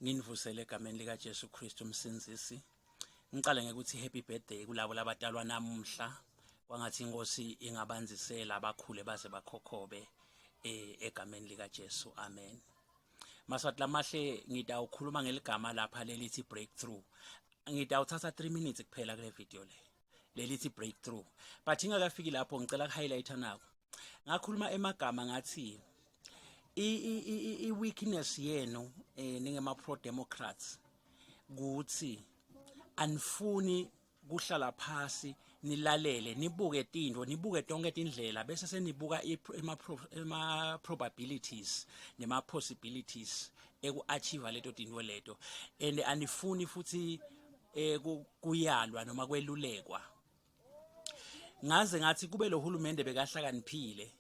Nginivusele egameni lika Jesu Kristu umsindzisi. Ngicale ngekuthi happy birthday kulabo labatalwa namuhla. Kwangathi inkosi ingabandzisela abakhule baze bakhokhobe eh, egameni lika Jesu. Amen. Maswati lamahle ngitawukhuluma ngeligama lapha lelithi breakthrough. Ngitawuthatha 3 minutes kuphela kule video le. Lelithi breakthrough. But ingakafiki lapho ngicela ku highlight nako. Ngakhuluma emagama ngathi i weakness yenu eh ningema pro democrats kuthi anifuni kuhlala phasi nilalele nibuke tintfo nibuke tonke tindlela bese senibuka ema probabilities nema possibilities eku-achieve leto tintfo leto and anifuni futhi eh kuyalwa noma kwelulekwa. Ngaze ngathi kube lo hulumende bekahlakaniphile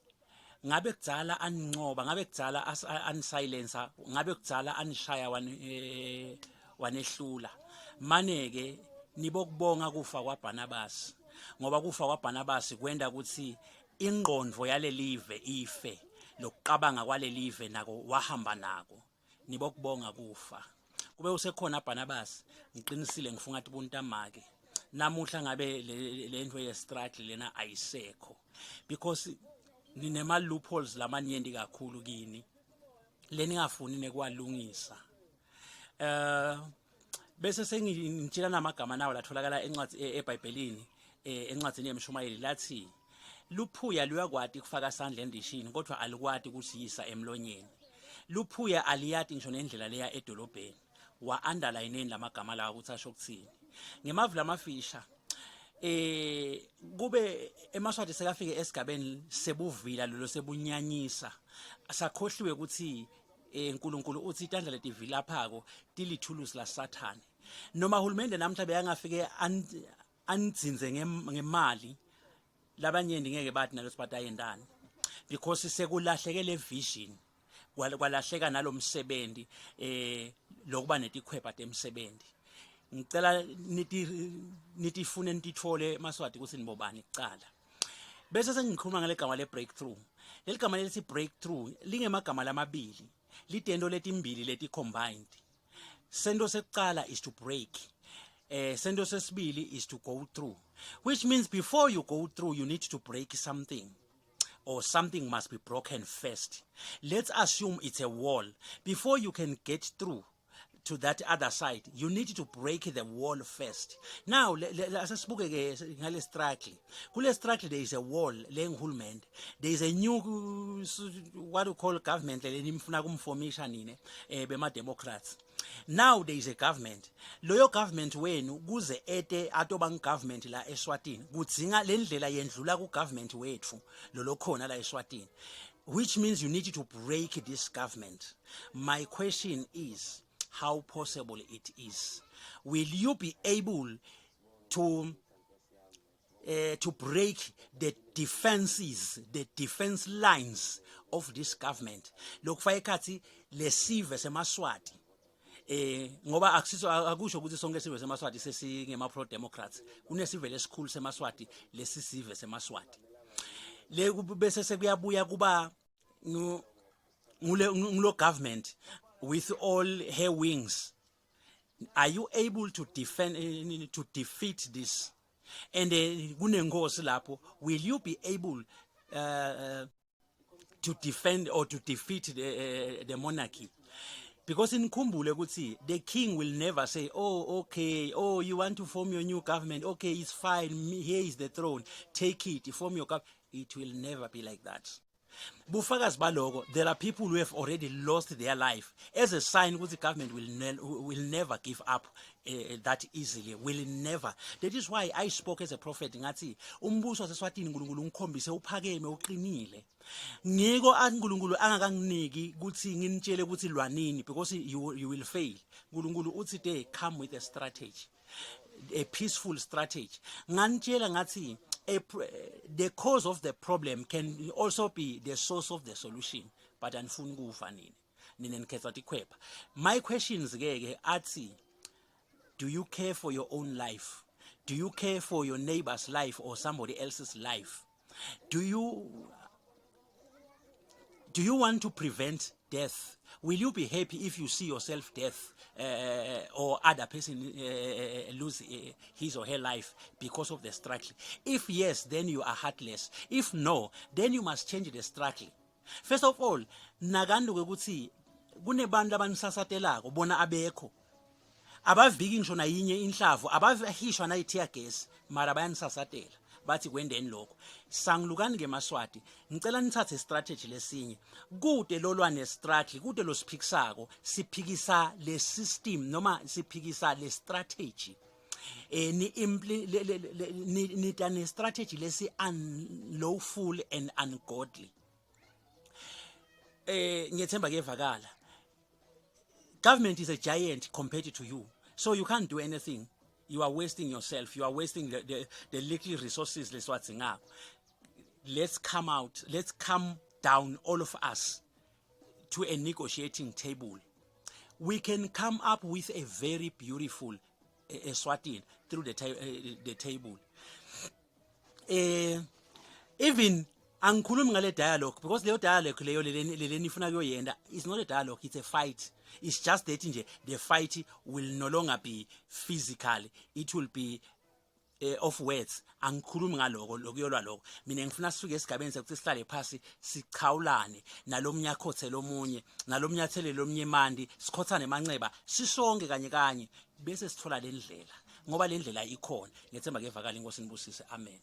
ngabe kudzala anincoba, ngabe kudzala anisilencer, ngabe kudzala anishaya eh, wanehlula. Mane ke nibokubonga kufa kwaBarnabas ngoba kufa kwaBarnabas kwenda ukuthi ingqondo yalelive ife, lokuqabanga kwalelive nako wahamba nako. Nibokubonga kufa kube usekhona Barnabas. Ngiqinisile ngifunga ukuthi buntamake namuhla ngabe le nto ye struggle lena ayisekho because ninema loopholes lamanyenti kakhulu kini leningafuni nekwalungisa. Bese sengitshela namagama nawo latholakala encwadi eBhayibhelini, encwadini yemshumayeli, lathi luphuya luyakwati kufaka sandla endishini kodwa alukwati kusiyisa emlonyeni. Luphuya aliyati ngisho nendlela leya edolobheni. Wa underline lamagama lawa ukuthi asho ukuthini. Ngemavi lamafisha, kube emaswati sekafike esigabeni sebuvila lelo sebunyanyisa, sakhohliwe ukuthi uNkulunkulu uthi itandla letivilaphako tilithulusi la Sathane. Noma hulumende namhla beyangafike anidzinze ngemali labanyenti ngeke bathi nalo sibatayendani because sekulahleke le vision, kwalahleka nalomsebenzi lokuba netikhwepha temsebenzi. Ngicela niti nitifune nitithole maswati ukuthi nibobani kucala bese sengikhuluma ngale gama le breakthrough. Leli gama lelithi breakthrough lingemagama lamabili, litento letimbili leti combined. Sento sekucala is to break, sento sesibili is to go through, which means before you go through you need to break something or something must be broken first. Let's assume it's a wall. Before you can get through to that other side you need to break the wall first. Now asesibuke ke ngale struggle. Kule struggle there is a wall lengihulumende, there is a new what you call government lenimfuna kumformisha nine bema democrats. Now there is a government. Loyo government wenu kuze ete atoba government la eSwatini kudzinga lendlela yendlula ku government wethu lolo khona la eSwatini, which means you need to break this government. My question is how possible it is. Will you be able to break the defenses, the defense lines of this government lokufaka ekhathi lesive semaswati? Ngoba akusiso, akusho ukuthi sonke sive semaswati sesingema pro democrats. Kunesive lesikhulu semaswati, lesisive semaswati le bese sekuyabuya kuba ngulo government with all her wings. Are you able to defend, to defeat this? And kunenkosi lapho. Will you be able to defend or to defeat the monarchy? Because nikhumbule ukuthi the king will never say, "Oh, okay, oh, you want to form your new government? Okay, it's fine. Here is the throne, take it, form your government." It will never be like that. Bufakazi baloko, there are people who have already lost their life as a sign ukuthi government will never give up that easily, will never. That is why I spoke as a prophet ngathi umbuso waseSwatini uNkulunkulu ungikhombise uphakeme uqinile. Ngiko uNkulunkulu angakanginiki ukuthi nginitshele ukuthi lwanini because you will fail. uNkulunkulu uthi they come with a strategy, a peaceful strategy. Nganitshela ngathi the cause of the problem can also be the source of the solution, but anifuni kuva nini, nina nikhetha tikhwepha. My questions ke ke athi, do you care for your own life? Do you care for your neighbor's life or somebody else's life? Do you want to prevent Death, will you be happy if you see yourself death or other person lose his or her life because of the struggle? If yes, then you are heartless. If no, then you must change the struggle. First of all, nakani ukuthi kunebantu labanisasatelako, bona abekho, abaviki ngisho nayinye inhlavu, abahishwa nayi-tear gas, mara bayanisasatela, bathi kwendeni lokho. Sangilukani ke maSwati, ngicela nithathe strategy lesinye kude lolwa ne-struggle, kude losiphikisako. Siphikisa le system noma siphikisa le strategy. Ni impli nita ne strategy lesi unlawful and ungodly. Ngiyethemba kuyevakala. Government is a giant compared to you, so you can't do anything. You are wasting yourself, you are wasting the little resources lesiwadzingako. Let's come out, let's come down, all of us, to a negotiating table. We can come up with a very beautiful Eswatini through the table. Even angikhulumi ngale dialogue, because leyo dialogue leyo leleni ifuna kuyoyenda is not a dialogue, it's a fight. It's just that nje the fight will no longer be physical, it will be of words. Angikhulumi ngaloko lokuyolwa lokho. Mina ngifuna sifike esigabeni sekuthi sihlale phasi, sichawulane nalomnye akhothe lomunye, nalomnye athele lomunye emanti, sikhothane emanceba sisonke kanye kanye, bese sithola le ndlela, ngoba le ndlela ikhona. Ngethemba kevakala. Inkosi nibusise, amen.